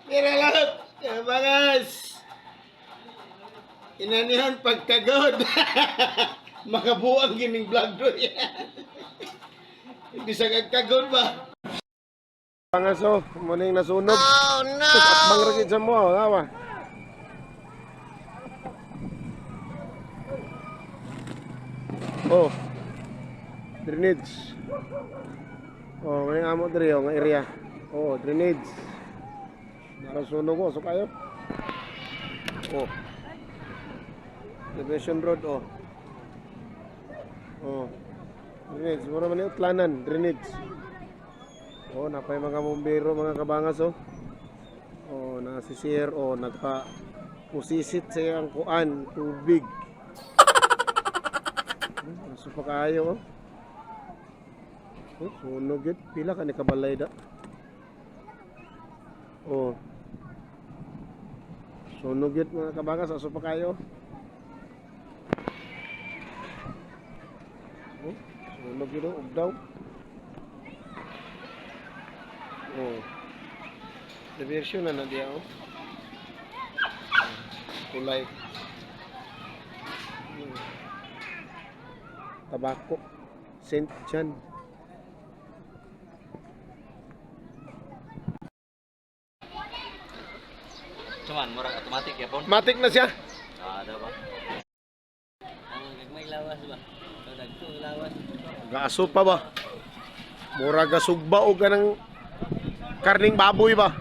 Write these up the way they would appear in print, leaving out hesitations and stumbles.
Pero lahat, kabangas. Inanihon pagkagod. Makabuang gining vlog do. Bisag ang kagod ba? Bangas oh, muning nasunog. Oh no. At bang sa mo, awa. Oh. Drainage. Oh, may amo diri oh, nga area. Oh, drainage. Nasunog oh, so kayo. Oh. Division Road oh. Oh. Drainage, mura man yung utlanan, drainage. Oh, napay mga bumbero, mga kabangas oh. Oh, na si Sir oh, nagpa pusisit sa iyang kuan, tubig. Aso pa kayo oh. Oh, sunog yun. Pila ka ni kabalay da. Oh. Sunog yun mga kabangas, aso pa kayo. Oh, sunog yun oh, ugdaw. Oh. Diversion na na diya oh. Kulay. Tabako. Saint John. Cuman, murag automatic ya pon. Matik na siya. Ah, ada ba? Ang gagmay lawas ba? So dagko lawas. Gaaso pa ba? Mura gasugba o ganang karning baboy ba?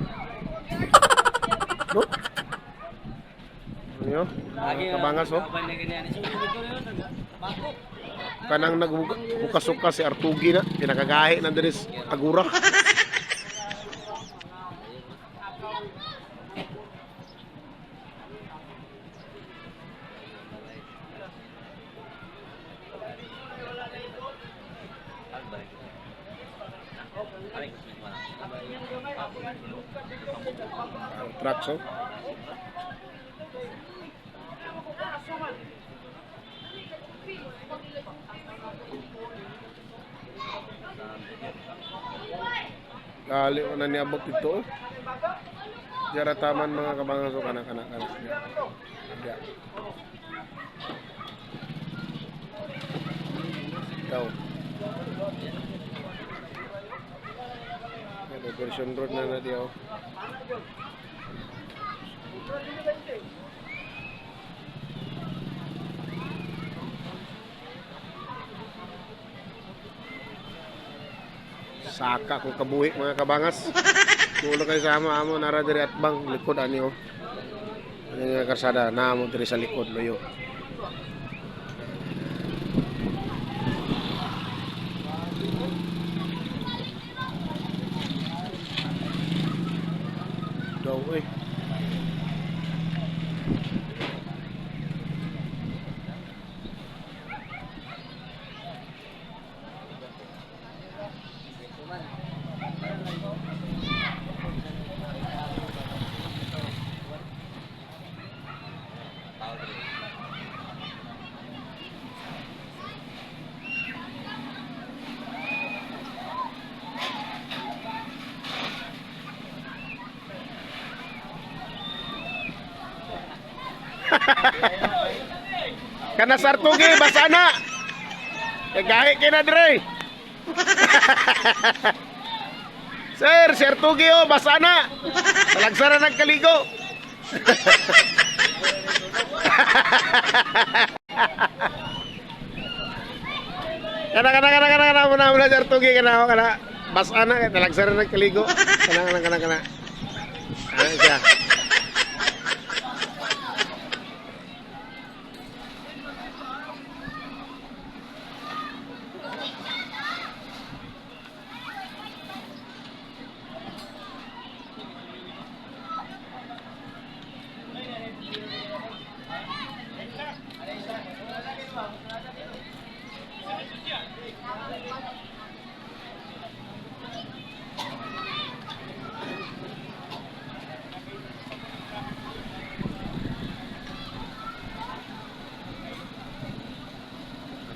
No? Ano yun? Mga kabangas oh. Kaban na ganyan. So dito yun. Bako. Kanang naghukasuka si Artugi na. Pinakagahi ng diris Agura. Ang trucks oh. Gali ko na niabot ito. Oh. Diara taman mga kabangaso kana kana kana. Diya. Daw. May version road na na diya. Oh. Saka kung kabuhi mga kabangas. Tulo kayo sa amo amo nara diri at bang likod ani oh. Ani nga karsada na amo diri sa likod loyo. Daw eh. Kana sartugi basa na. Kagahi kay na dire. Sir, Sir Tugi oh, basa na. Talagsara nagkaligo. Kana kana kana kana kana muna muna Sir Tugi kana kana basa na kay talagsara nagkaligo. Kana kana kana kana. Ano siya?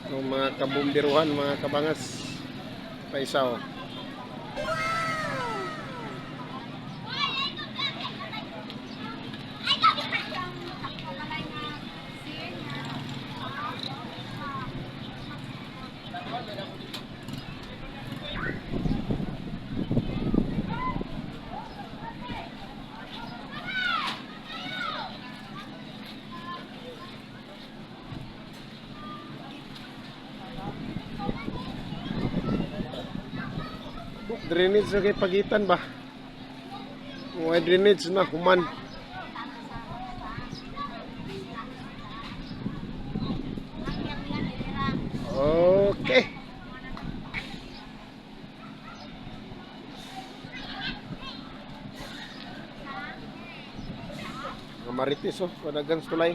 Itong mga kabumbiruhan, mga kabangas. Paisa oh. Drainage na kay pagitan ba? Way drainage na human. Okay. Mga marites oh, padagang tulay.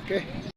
Okay.